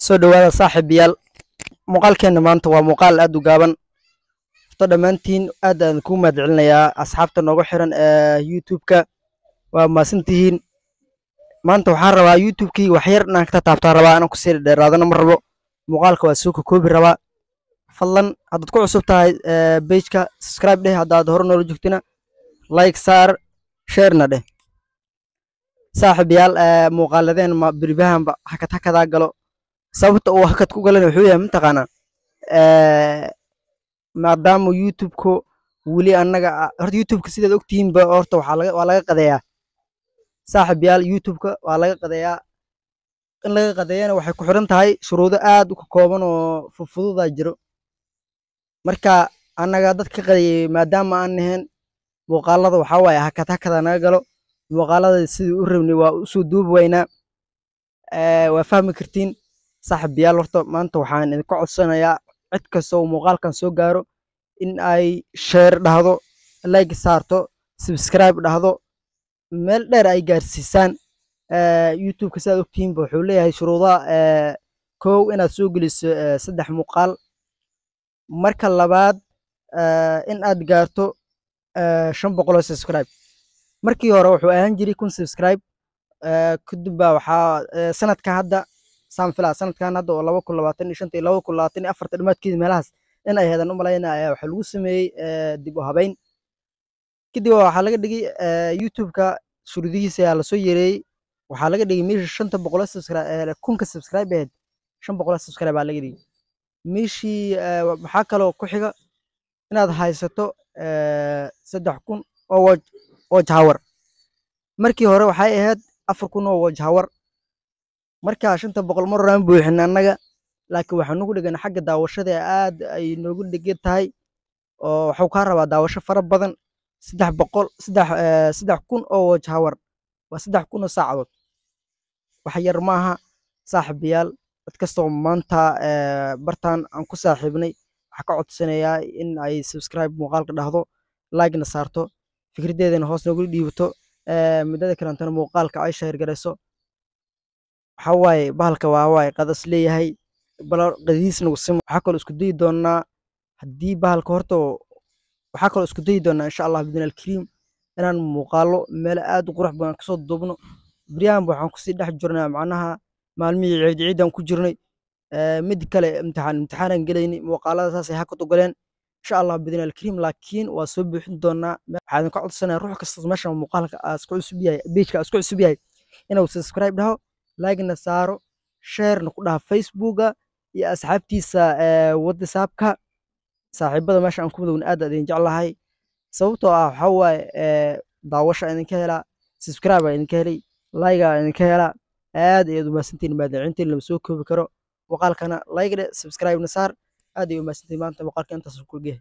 Soo dhawaada, saaxiibayaal. Muuqaalkeena maanta waa muuqaal aad u gaaban. Horta dhammaantiin aad aan kuu mahadcelinayaa, asxaabta noogu xiran ee YouTube-ka, waa mahadsantihiin. Maanta waxaan rabaa YouTube-kii wax yar inaan ka taabtaan rabaa, inaan kusii dheeraadana ma rabo. Muuqaalka waa soo kokoobi rabaa. Fadlan haddaad ku cusub tahay page-ka, subscribe dheh. Haddaad hore noola joogtina, like saar, share-na dheh. Saaxiibayaal, muuqaaladeen ma beribahanba hakad hakadaa galo. Sababta uu hakad ku galana wuxuu yahay, mataqaanaa, maadaama YouTube-ku weli annaga horta YouTube-ka, sidaad ogtihiinba, horta waxaa laga waa laga qadeeyaa. Saaxiibayaal, YouTube-ka waa laga qadeeyaa. In laga qadeeyana waxay ku xiran tahay shuruudo aad u kooban oo fududaa jiro. Marka annaga dad ka qadeeyay maadaama aan nahayn, muuqaalada waxaa waaye hakad hakada naga galo. Muuqaalada sidii u rabnay waa usoo duubi waynaa, waa fahmi kartiin. Saaxiibayaal, horta maanta waxaan idinka codsanayaa cid kasta oo muuqaalkan soo gaaro in ay share dhahdo, like saarto, subscribe dhahdo, meel dheer ay gaarsiisaan. YouTube-ka, sidaad ogtihiinba, wuxuu leeyahay shuruudaha. Kow, inaad soo geliso 3 muuqaal. Marka labaad, in aad gaarto 500 oo subscribe. Markii hore wuxuu ahaan jiray 1000 subscribe. Kadib baa waxaa sanadka hadda saan filaa, sanadkan hadda oo 2025 iyo 2024 dhammaadkeeda meelahaas in ay heedan u malaynaya, waxaa lagu sameeyey dib u habeyn. Kadib waxaa laga dhigay YouTube-ka shuruudihiisa ayaa lasoo yareeyey. Waxaa laga dhigay meeshii 500 subscribe, 1000-ka subscribe ahayd, 500 subscribe baa laga dhigay meeshii. Waxaa kaloo ku xiga inaad haysato 3000 oo watch hour. Markii hore waxay ahayd 4000 oo watch hour. Marka 500 mar horaan buuxin annaga, laakiin waxaa nagu dhegan xagga daawashada, aad ay noogu dhegan tahay, oo waxuu kaa rabaa daawasho fara badan. 300, 3000 oo watch hour waa 3000 oo saacadood, wax yar maaha. Saaxiibayaal, dad kastoo maanta bartaan aan ku saaxiibnay waxaa ka codsanayaa in ay subscribe muuqaalka dhahdo, like-na saarto, fikraddeedana hoos noogu dhiibato, muddada kalentana muuqaalka ay share garayso. Waxaa waaye bahalka waa waaye qadas leeyahay, bal qadiis nagu simo. Waxaa kaloo isku dayi doonaa haddii bahalka horta, waxaa kaloo isku dayi doonaa, insha Allah bidin alkariim, inaan muuqaalo meel aad u qurux badan kasoo duubno. Beryahanba waxaan kusii dhex jirnaa, macnaha, maalmihii ciid ciidan ku jirnay. Mid kale imtixaanaan gelaynay, muuqaalada saasay hakad u galeen. Insha Allah bidin alkariim, laakiin waa soo buuxin doonaa. Waxaa idinka codsanaya ruux kasta meeshan muuqaalka aas ku cusub yahay, page-ka aas ku cusub yahay, inuu subscribe dhaho, like-na saaro, share-na ku dhaha Facebooka iyo asxaabtiisa WhatsApp-ka. Saaxiibada meesha aan ku madowna, aad idin jeclahay, sababtoo ah waxaa waaye daawasha idinka helaa, subscribe aa idinka helay, like aa idinka helaa. Aad ayaad umahadsantihiin, mahadcelintiin lama soo koobi karo. Muuqaalkana like dhe, subscribe na saar. Aad ay umahadsantihiin. Maanta muuqaalka intaas ku gehay.